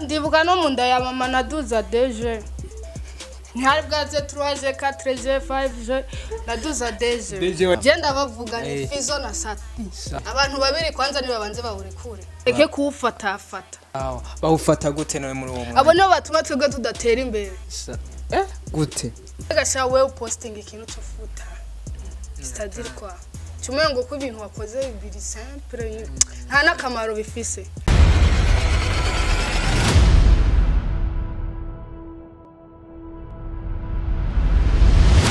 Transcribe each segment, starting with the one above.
Ndibuka no mu nda ya mama naduza 2G. Ntihari bwaze 3G, 4G, 5G, naduza 2G. Je ndabavuga ni Fizo na Sati. Abantu babiri kwanza ni babanze bawurekure. Eke kuwufata fata. Bawufata gute nawe muri uwo mwanya? Abo nibo batuma twebwe tudatera imbere. Gute? Gasha wewe posting ikintu cyo futa. C'est-à-dire quoi? Tumengo ko ibintu wakoze biri simple nta nakamaro bifise.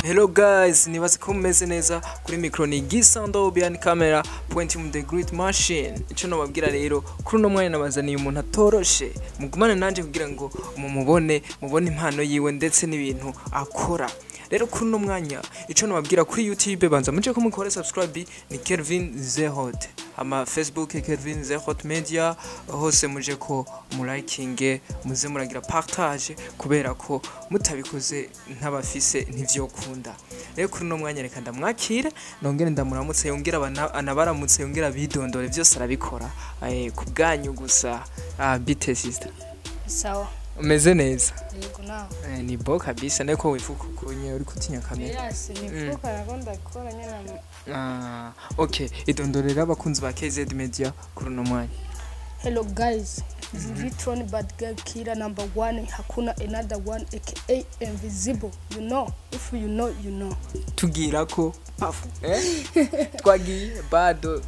Hello guys, nibaze ko mumeze neza. Kuri micro ni Gisando, behind camera Point the Great Machine. Ico nobabwira rero kuri uno mwanya nabazaniye umuntu atoroshe. Mugumane nanje kugira ngo mumubone, mubone impano yiwe ndetse n'ibintu akora. Rero kuri uno mwanya ico nobabwira, kuri YouTube banza muje ko mukore subscribe, ni Kelvin Zehot. Ama Facebook Kelvin Zehot Media, hose muje ko murikinge, muze muragira partage, kubera ko mutabikoze ntabafise ntivyokunda. Rero kuri uno mwanya reka ndamwakire, nongere ndamuramutse, yongera anabaramutse, yongera bidondore, byose arabikora ku bwanyu gusa. Bite sister? Sawa. Umeze neza? Yego, nawe? Ni bo kabisa. Niko wifuka ukunye uri kutinya kamera? Yes, nifuka nakunda gukora nyene. Okay, idondorera abakunzi ba KZ Media kuri uno mwanya. Hello guys, this is Vitron Bad Girl Killer number one, hakuna another one, aka Invisible. You know, if you know, you know. Tugira ko pafu twagiye bado.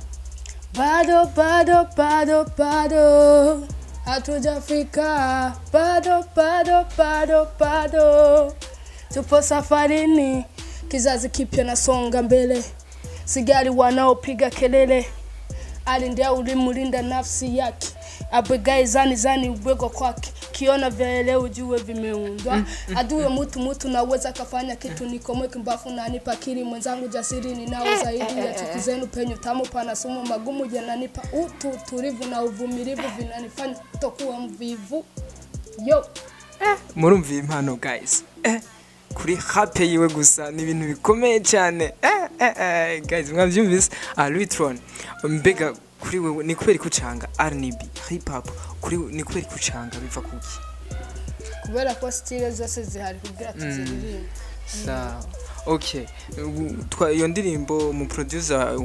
Bado bado bado bado hatujafika, bado bado bado bado tupo safarini, kizazi kipya nasonga mbele, sigari wanaopiga kelele, alindia ulimulinda nafsi yake, abwegae zani zani ubwego kwake, kiona vya leo ujue vimeundwa, adui mutu mutu naweza kafanya kitu nikomwe kimbafu na nipa kiri mwenzangu jasiri ninao zaidi ya chuki zenu penyu tamu pana sumu magumu yananipa utu tulivu na uvumilivu vinanifanya kutokuwa mvivu. Yo. Murumva impano guys. Kuri rap yiwe gusa ni ibintu bikomeye cyane. Guys, mwavyumvise? Louis mbega kuri wewe ni kubera kucanga R&B, hip hop, kuri ni kubera kucanga biva kuki? Kubera ko style zose zihari kugira tuziririmbe. Sawa. Okay, iyo ndirimbo mu producer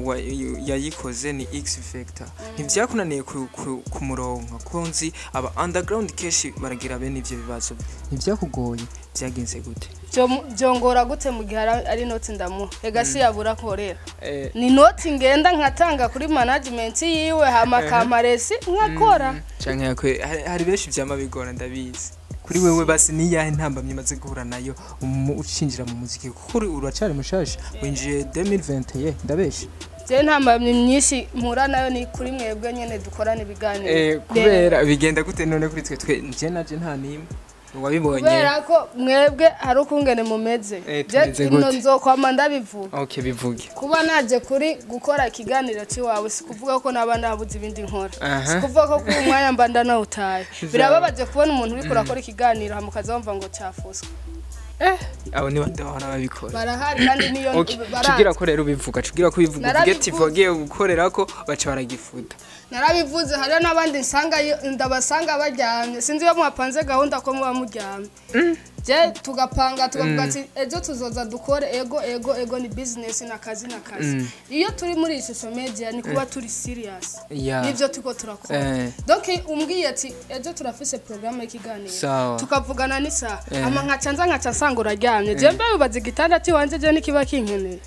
yayikoze ni X Factor. Ntivyakunaniye kumuronka ko nzi aba underground keshi baragira bene ivyo bibazo. Ntivyakugoye, byagenze gute? Byongora gute mu gihe ari noti ndamuha? Ega si yabura korera. Ni noti ngenda nkatanga kuri management yiwe hama kamaresi nkakora. Canke yakwe hari benshi vyama bigora ndabizi. Kuri wewe basi ni yahe ntambamye imaze guhura nayo ucinjira mu muziki, kuko uracari mushasha, winjiye 2021 ndabeshe? Je ntambamye nyinshi mpura nayo ni kuri mwebwe nyene dukorana ibiganiro. Kubera bigenda gute none kuri twe twe nje naje nta nimwe wabibonye? Kubera ko mwebwe hari ukungene mumeze. Je ino nzokwama ndabivuga. Okay, bivuge. Kuba naje kuri gukora ikiganiro ciwawe si kuvuga ko naba ndabuze ibindi nkora. Si kuvuga ko ku mwanya mba ndanawutaye. Birababaje kubona umuntu uriko urakora ikiganiro hamukaza wumva ngo cyafuswe. Abo ni bande bahora babikora? Barahari kandi niyo barazi. Cugira ko rero ubivuga, cugira ko ubivuga uvuge ati vogiye gukorera ko baca baragifuta. Narabivuze, hariyo n'abandi nsanga ndabasanga baryamye, sinzi iyo mwapanze gahunda ko muba muryamye. Je tugapanga tukavuga ati ejo tuzoza dukore, ego ego ego ni business na kazi na kazi. Iyo turi muri social media ni kuba turi serious. Nivyo tuko turakora. Donc umbwiye ati ejo turafise programme y'ikiganiro. Tukavugana n'isaha. Ama nkacanza nkaca nsanga uraryamye. Je mbe ubaze igitanda ati wanje je nikiba kinkeneye.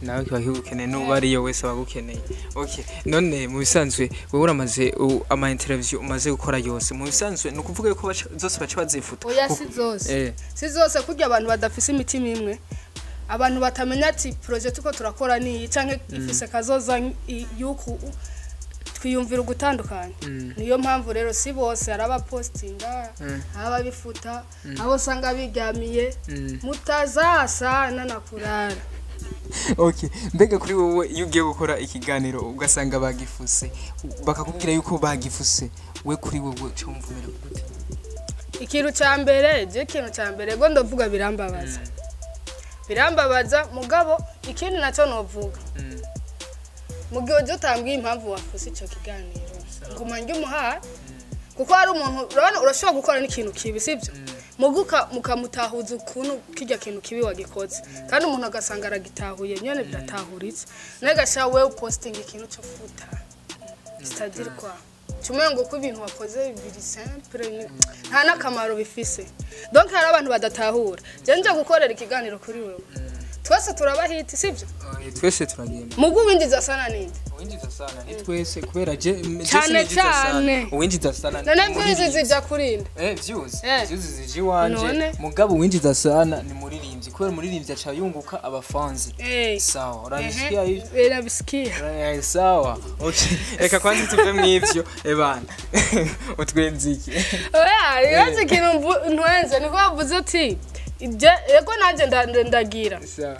Nawe kiba kigukeneye nuba ariyo wese abagukeneye. Okay, none mu bisanzwe wewe uramaze ama interview umaze gukora yose, mu bisanzwe ni ukuvuga yuko zose baca bazifuta? Oya, si zose. Si zose, kurya abantu badafise imitima imwe, abantu batamenya ati projet tuko turakora ni iyi canke ifise kazoza yuku twiyumvira ugutandukanya. Niyo mpamvu rero si bose, hari abapostinga, hari ababifuta, abo usanga biryamiye mutazasa nanakurara. Okay, mbega kuri wowe iyo ugiye gukora ikiganiro ugasanga bagifuse, bakakubwira yuko bagifuse, we kuri wowe cyumvumira gute? Ikintu ca mbere, je ikintu ca mbere go ndavuga birambabaza. Birambabaza mugabo ikindi naco novuga. Mu gihe uje utambwiye impamvu wafuse ico kiganiro, nguma njye umuhaye. Kuko hari umuntu, urabona, urashobora gukora n'ikintu kibi, sibyo? Muguka mukamutahuza ukuntu kijya kintu kibi wagikoze, kandi umuntu agasanga aragitahuye nyene, biratahuritse. Nawe gasha wewe posting ikintu cyo futa, c'est-à-dire quoi? Tumengo ko ibintu wakoze biri simple, nta n'akamaro bifise. Donc hari abantu badatahura. Je nje gukorera ikiganiro kuri wewe, twese turabahiti, sibyo? Twese turagenda. Mugu winjiza sana ninde? Uwinjiza sana ni twese, kubera je je Cane sininjiza sana. cane. Uwinjiza sana ni None umuririmbyi. views zija kurinda? Views. Views zije iwanje. None? Mugabo uwinjiza sana ni muririmbyi, kubera umuririmbyi aca yunguka abafanzi. Sawa, urabisikia hivyo? Nabisikia. Sawa, okay, reka kwanza tuve mw'ivyo ebana, utwenziki? Oya, ibibazo, ikintu ntwenze niko bavuze ati ego nanjye ndagira. Sawa.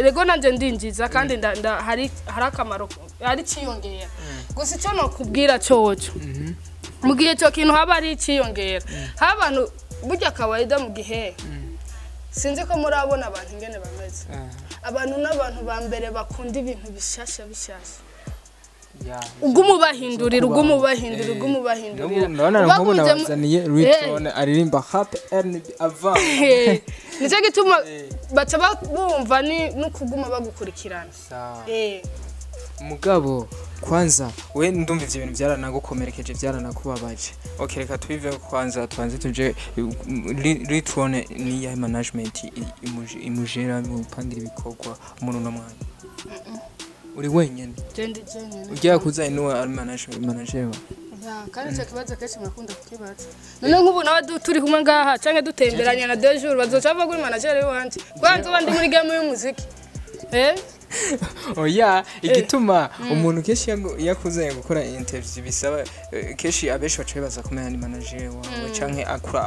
Ego nanjye ndinjiza, kandi hari akamaro, hari iciyongera. Gusa icyo nokubwira coco, mu gihe icyo kintu haba hari iciyongera, haba abantu burya kawaida, mu gihe sinzi ko murabona abantu ingene bameze, abantu n'abantu ba mbere bakunda ibintu bishasha bishasha. Uguma ubahindurira, uguma ubahindurira, uguma ubahindurira. Ndabona nk'ubu Ubagumije nabazaniye Ritron aririmba rap R&B avant. Nicyo gituma baca bumva ni no kuguma bagukurikirana. Sawa. Mugabo kwanza we ndumva ivyo bintu byaranagukomerekeje, byaranakubabaje. Okay, reka tubive kwanza, tubanze tuje Ritron. Ni ya management imujera mupangira ibikorwa muri uno mwanya? Uri wenyene? Je ndi jenyene. Ugiye kuza inuwe ari management manager wa? Ya, kandi icyo kibazo kenshi murakunda kukibaza. None nk'ubu nawe turi kumwe ngaha canke dutemberanye na deux jours, bazoca bava kuri manager wanje, kwanza uba ndi muri game y'umuziki. Oya, igituma umuntu kenshi iyo akuzanye gukora interview bisaba, kenshi abenshi baca bibaza kumenya ni manager wawe canke akura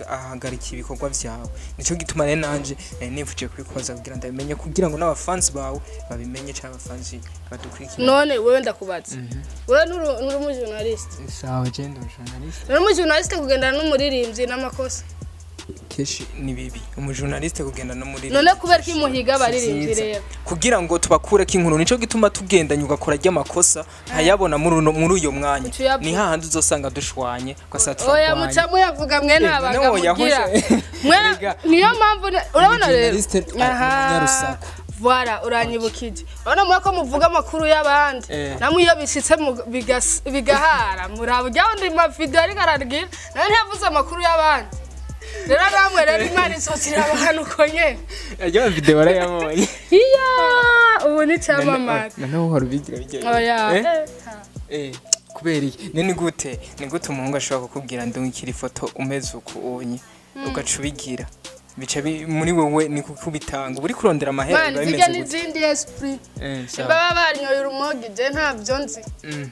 ahagarika ibikorwa vyawe. Nico gituma rero nanje nifuje kubikubaza kugira ndabimenye, kugira ngo n'abafans bawe babimenye canke abafans badukurikira. None wewe ndakubaza, wewe nuri umu journaliste? Sawa, je ndi journaliste. Nuri umu journaliste, kugendana n'umuririmbyi n'amakosa? Kenshi ni bibi umujournaliste kugenda no muri None kubera ko imuhiga abaririmbyi rero? Kugira ngo tubakureko inkuru. Nico gituma tugendanye, ugakora ry'amakosa nkayabona muri uyo mwanya. Uca uyavuga. Ni hahandi uzosanga dushwanye, ugasanga Oya. turarwanye. Muca muyavuga mwe, nta None banga woya mugira. hose. Mwe Erega, niyo mpamvu urabona rero. umujournaliste ari umunyarusaku. Voilà, uranyibukije. Urabona mwe ko muvuga amakuru y'abandi, namwe iyo bishitse bigahara, muraba ujya wundi ma video ariko ararwira nawe ntiyavuze amakuru y'abandi. Rero namwe rero Imana isotira abantu uko nyene. Ajya video warayabonye? Iya, ubu ni cyamamare. Noneho uhora ubigira bijya. Oya. Kubera iki? Ni gute umuhungu ashobora kukubwira ndungikira ifoto umeze uku unye, ugaca ubigira? Bica muri wewe ni kukubitanga uri kurondera amahera? Mani, Biba zirya bimeze gute? n'izindi esprit. Sawa. Baba banyoye urumogi, je ntabyo nzi.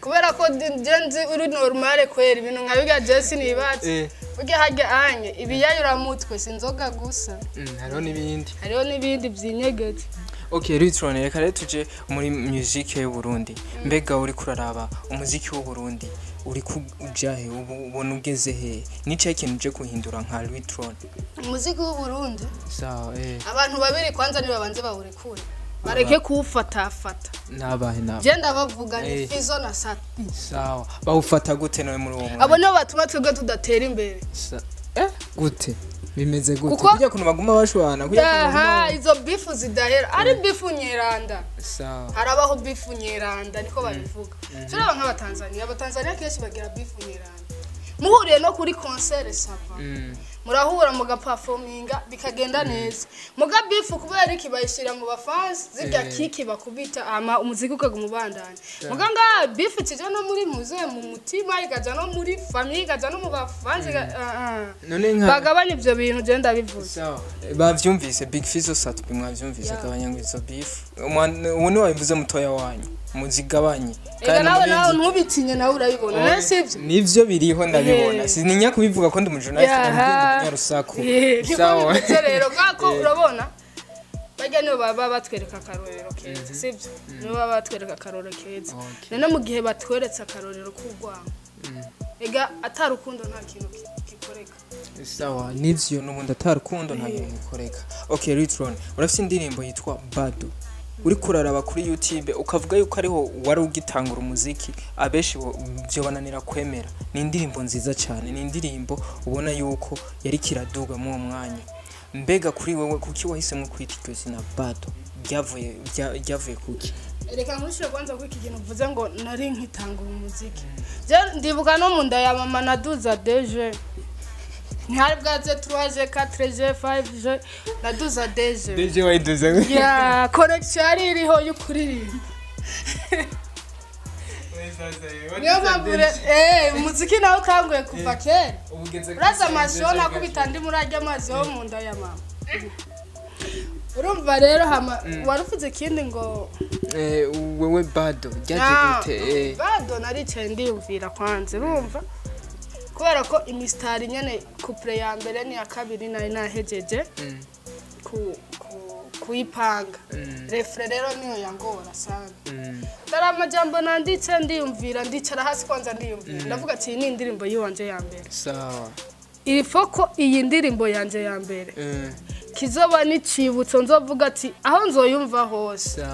Kubera ko je nzi uri normale kwera, ibintu nka biga je sinibatse. Burya harya anye ibiyayuramutwe si inzoga gusa. Hariho n'ibindi. Hariho n'ibindi vyinyegeje. Okay, Ritron, reka rero tuje muri music y'u Burundi. Mbega uri kuraraba umuziki w'u Burundi uri kujahe? Ubu ubona ugeze he? Ni cyo kintu uje guhindura nka Ritron? Umuziki w'Uburundi, Sawa. abantu babiri kwanza nibabanze bawurekure, bareke kuwufatafata. Nabahe nabo? Je ndabavuga ni Fizo na Sat-B. Sawa, bawufata gute nawe muri uwo mwanya? Abo nibo batuma twebwe tudatera imbere. Gute bimeze gute? Kuko Kugira kuntu baguma bashwana, kugira kuntu aha baguma izo beef zidahera, ari beef nyeranda. Harabaho beef nyeranda, niko babivuga. Turaba nk'Abatanzaniya, Abatanzaniya kenshi bagira beef nyeranda. Muhuriye no kuri concert, ça va, murahura mugaperforminga bikagenda neza. Muga beef kubera iki bayishira mu bafans, zirya kiki bakubita, ama umuziki ukaguma ubandanya. Muga nga beef kija no muri muze mu mutima, ikaja no muri famille, ikaja no mu bafans, None nka bagabanya ivyo bintu, je ndabivuze. Sawa, bavyumvise. Big Fizzo, Sat-B, mwavyumvise. Gabanya ngo izo beef. Ubu ni wabivuze mutoya wanyu, muzigabanye. Ega nawe nawe Umuririmbyi- ntubitinye, nawe urabibona, nawe sivyo? Nivyo biriho, ndabibona. Sininya kubivuga ko ndi umujournaliste, ndi umunyarusaku. Niko Sawa. bimeze rero kako. Urabona barya nibo baba batwereka akarorero keza, sibyo? Nibo baba batwereka akarorero keza. None mu gihe batweretse akarorero k'urwango, ega atarukundo nta kintu gikoreka. Sawa, nivyo, n'ubundi atarukundo nta kintu gikoreka. Okay, Ritron, urafise indirimbo yitwa Bado. Uri kuraraba kuri YouTube ukavuga yuko ariho wari ugitangura umuziki, abenshi byo bananira kwemera. Ni indirimbo nziza cyane, ni indirimbo ubona yuko yari kiraduga mu uwo mwanya. Mbega kuri wewe, kuki wahisemo kwita iryo zina Bado? Ryavuye kuki? Reka nkushire kwanza kuri iki kintu uvuze ngo nari nkitangura umuziki. Je ndibuka no mu nda ya mama naduza deje, ntihari bwaze 3G, 4G, 5G, naduza deje. Deje wayiduze? Ya, connection yari iriho yo kuririmba. Niyo mpamvu umuziki nawe utanguye kuva kera. Uraza amasho nakubita ndi muri arya mazi yo mu nda ya mama. Urumva rero, hama wari uvuze ikindi ngo Wewe Bado ryaje gute? Bado naricaye ndiyumvira kwanza, urumva, kubera ko imisitari nyene, couplet ya mbere n'iya kabiri nari nahejeje kuyipanga. Refrain rero niyo yangora sana. Dore amajambo nanditse, ndiyumvira, ndicara hasi kwanza ndiyumvira, ndavuga ati iyi ni indirimbo yiwanje ya mbere. Il faut ko iyi ndirimbo yanje ya mbere kizoba n'icibutso, nzovuga ati aho nzoyumva hose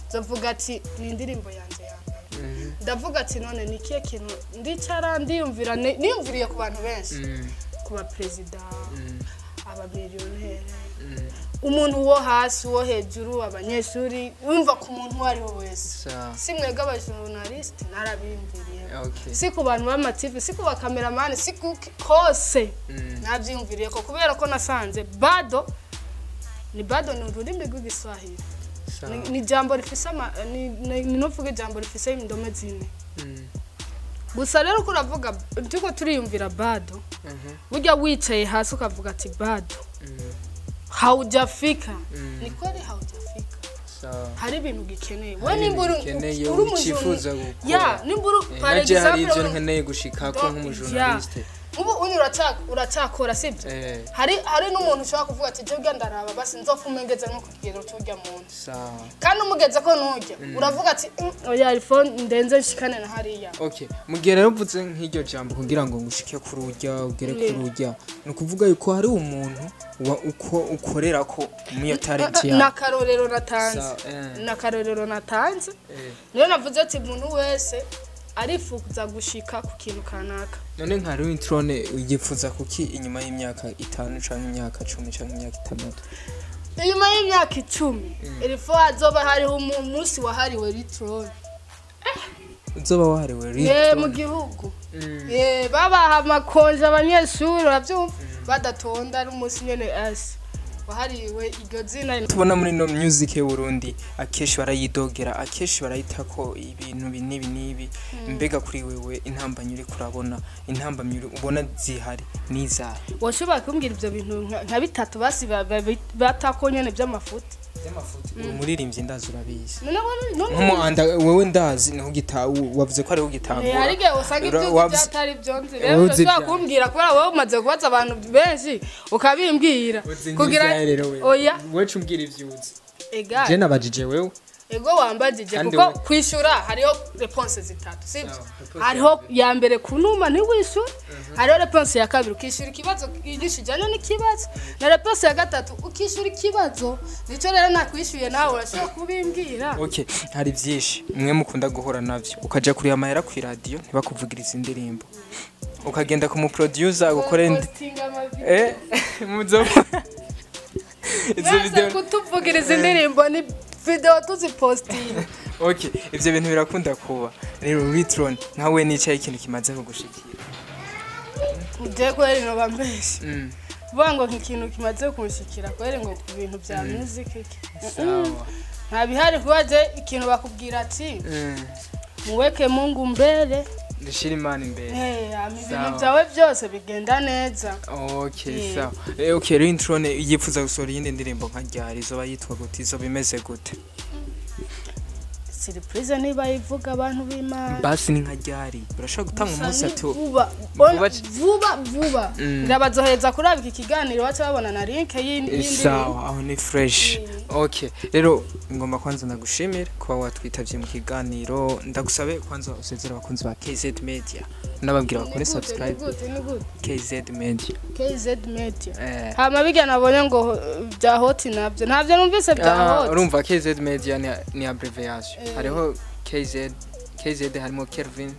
nzovuga ati ni indirimbo yanje ya mbere. Ndavuga ati none ni ikihe kintu? Ndicara ndiyumvira, niyumviriye ku bantu benshi, ku baperezida, abamiliyoneri, umuntu wo hasi, wo hejuru, abanyeshuri, wumva ku muntu uwo ari we wese. Si mwebwe abajournaliste, narabiyumviriye. Si ku bantu b'ama TV, si ku bakameramani, si ku kose. Nabyiyumviriye ko kubera ko nasanze bado ni bado, ni ururimi rw'igiswahili. Ni ijambo rifise ni nuvuga ijambo rifise indome zine. Gusa rero uko uravuga, turiko turiyumvira bado, burya wicaye hasi ukavuga ati bado haujafika, ni kweli haujafika. Hari ibintu gikeneye we Hari nimba uri ibintu ukeneye, uri ucifuza gukora. Ya, nimba uri par Naje hari exemple ivyo nkeneye gushikako nk'umujournaliste. Ubu unyu uracyakora, sibyo? Hari n'umuntu ushobora kuvuga ati je ndaraba basi nzopfa ngeze nko ku kigero cy'urya muntu. Kandi umugeze ko nujya uravuga ati "Oya, iphone ndenze nshikane na hariya." Okay, mu gihe rero mvuze nk'iryo jambo kugira ngo ngushike kuri urya, ugere kuri urya, ni ukuvuga yuko hari umuntu wa uko ukorera ko muri iyo talent yawe. N'akarorero natanze. Sawa. N'akarorero natanze. Niyo navuze ati umuntu wese arifuza gushika ku kintu kanaka. None nka Rintrone yifuza kuki inyuma y'imyaka 5 canke imyaka 10 canke imyaka 6? Inyuma y'imyaka 10, il faut hazoba hariho umunsi wahariwe Rintrone. Uzoba wahariwe Ye, mu Rintrone? gihugu. Ye, babaha amakonje abanyeshuri, urabyumva, badatonda, ari umunsi nyene asi wahariwe iryo zina. Tubona muri no music y'u Burundi akenshi barayidogera, akenshi barayitako ibintu bi n'ibi n'ibi. Mbega kuri wewe, intambamyi uri kurabona, intambamyi ubona zihari n'izahe? Washobora kumbwira ibyo bintu nka bitatu basi batako nyene by'amafuti? Umuririmbyi ndazi urabizi. None none Nk'umuanda wewe ndazi niho gita wavuze ko ariho gitangura. Hari igihe usanga ibyo uzi byatari byo nzi rero. Uzi Ushobora kumbwira kubera wowe umaze kubaza abantu benshi ukabimbwira kugira kugira oya. Wewe umbwira ivyo uzi. Ega. Je nabajije wewe. Ego, wambajije. Kandi Kuko kwishura hariho réponse zitatu, sibyo? Sawa, réponse. Hariho ya mbere kunuma ntiwishure, hariho réponse ya kabiri ukishyura ikibazo, inyishu ijyanye n'ikibazo, na réponse ya gatatu ukishyura ikibazo. Nicyo rero nakwishyuye, nawe urashobora kubimbwira. Okay, hari byinshi mwe mukunda guhura navyo, ukaja kuriha amahera ku radio ntibakuvugiriza indirimbo, ukagenda ku mu producer gukora indi Postinga amavideo. Muzo izo Mwese video kutuvugiriza indirimbo ni video tuzipostinga. Okay, ivyo bintu birakunda kuba. Rero Ritron, nkawe nicaye, ikintu kimaze kugushikira? Je kweri noba mbeshe kuvuga ngo nk'ikintu kimaze kunshikira kweri ngo ku bintu bya music iki. Nta bihari, kuba je ikintu bakubwira ati muweke Mungu mbele. Dushira Imana imbere. Ama ibintu Sawa. byawe byose bigenda neza. Okay. Yeah. Sawa. Okay, Rintrone yifuza gusohora iyindi ndirimbo nka ryari? Izoba yitwa gute? Izoba imeze gute? Surprise ntibayivuga, abantu b'Imana. Basi ni nka ryari? Urashobora gutanga Gusa umunsi ni ati vuba. Vuba. Vuba vuba. Ndabazohereza kuri iki kiganiro, baca babona na link y'indirimbo. Sawa, aho ni fresh. Okay, rero ngomba kwanza ndagushimira kuba watwitabye mu kiganiro. Ndagusabe kwanza usezera abakunzi ba KZ Media, ndababwira bakore Ni gute, subscribe. Ni gute, ni gute? KZ Media. KZ Media. Eh. Hama bijya nabonye ngo bya hot, nabyo ntabyo numvise bya Ah, hot. Urumva KZ Media ni abbreviation. Hariho KZ, KZ harimo Kelvin.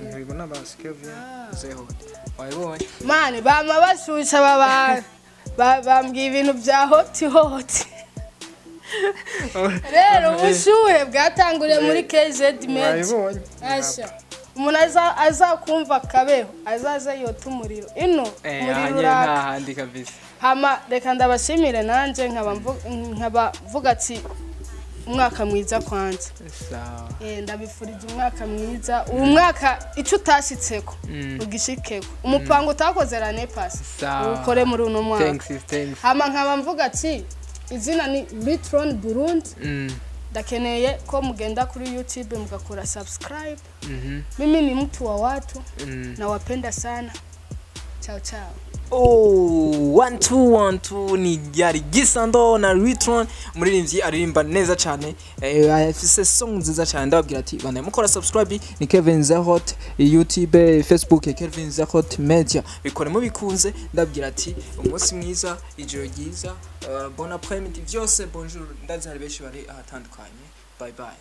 Ntibibona basi Kelvin Zehot, wabibonye? Mani bama bashusha, baba bambwiye ibintu bya hot hot. Rero ubushuhe bwatanguriye muri KZ Media. Wabibonye? Asha, umuntu azakumva kabeho azaza yota umuriro ino. Eh. Umuriro Ahanye uraka. nta handi kabisa. Hama reka ndabashimire nanje, nkaba mvuga ati umwaka mwiza kwanza. Sawa. Ndabifurije umwaka mwiza. Uwu mwaka icyo utashitseko ugishikeko, umupango utakoze l'année passée Sawa. ukore muri uno mwaka. Thanks, thanks. Hama nkaba mvuga ati izina ni Bitron Burundi. Ndakeneye ko mugenda kuri YouTube mugakora subscribe. Mimi ni mtu wa watu. Nawapenda sana, chao chao. Oh, one two one two, ni yari Gisando na Ritron, umuririmbyi aririmba neza cyane, afise song nziza cyane. Ndababwira ati bana mukora subscribe. Ni Kevin Zahot, YouTube, Facebook, Kevin Zahot Media, bikore mubikunze. Ndababwira ati umunsi mwiza, ijoro ryiza, bon après-midi, byose bonjour. Ndazi hari benshi bari ahatandukanye. Bye bye.